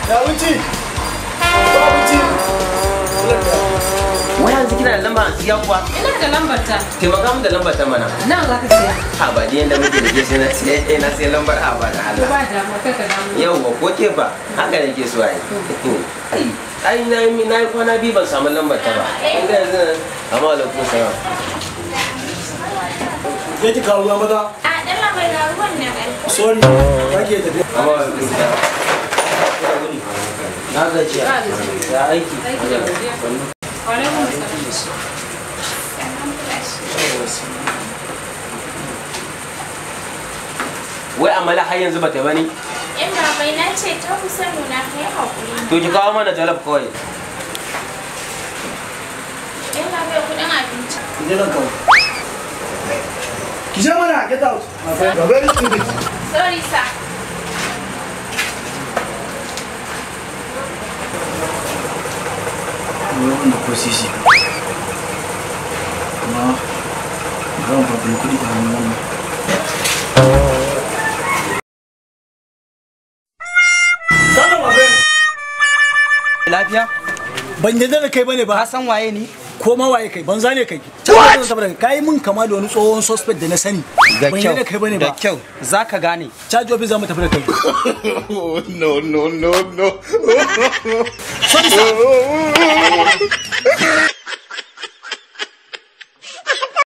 Ya wuce. Ya wuce. Wai yanzu kina da lamba siya kuwa? Ina da lambar ta. Taimaka min da lambar ta mana. Nawa za ka siya? Ha ba ni yanda muke da ke sai na siya na siya lambar ha ba da To Allah. ba damuwa kai ka damu. Yauwa ko ke ba haka nake so ai. Ai ai na yi kwana biyu ban samu lambar ta ba. In ga yanzu amma alaikum salam. Je ki kawo ruwa maza. A dan labai ga ruwan nan ai. Sorry, ba ki tafiya. Amma alaikum salam. Na gajiya. Ba gajiya. Ya aiki. Aiki da godiya. Wa alaikum salam. Wai amala har yanzu bata bane? Yan labai na ce ta kusa nuna kai hakuri. To ki kawo mana jollof kawai. Yan labai kudin abinci. Ki je zan kawo. Ki je mana, get out. My friend, you are very stupid. Sorry sir. Wannan da ko sisi. Amma zan faɗi kuɗi a hannun wannan. Stand up, my friend. Lafiya? Ban yarda da kai bane ba. Ka san waye ni? Ko ma waye kai, banza ne kai. What? Kai mun kama da wani tsohon suspect da na sani. Da Ban yarda da kai bane Da ba. kyau. Za ka gane. Charge office za mu tafi da kai. No, no, no, no. Sorry sir.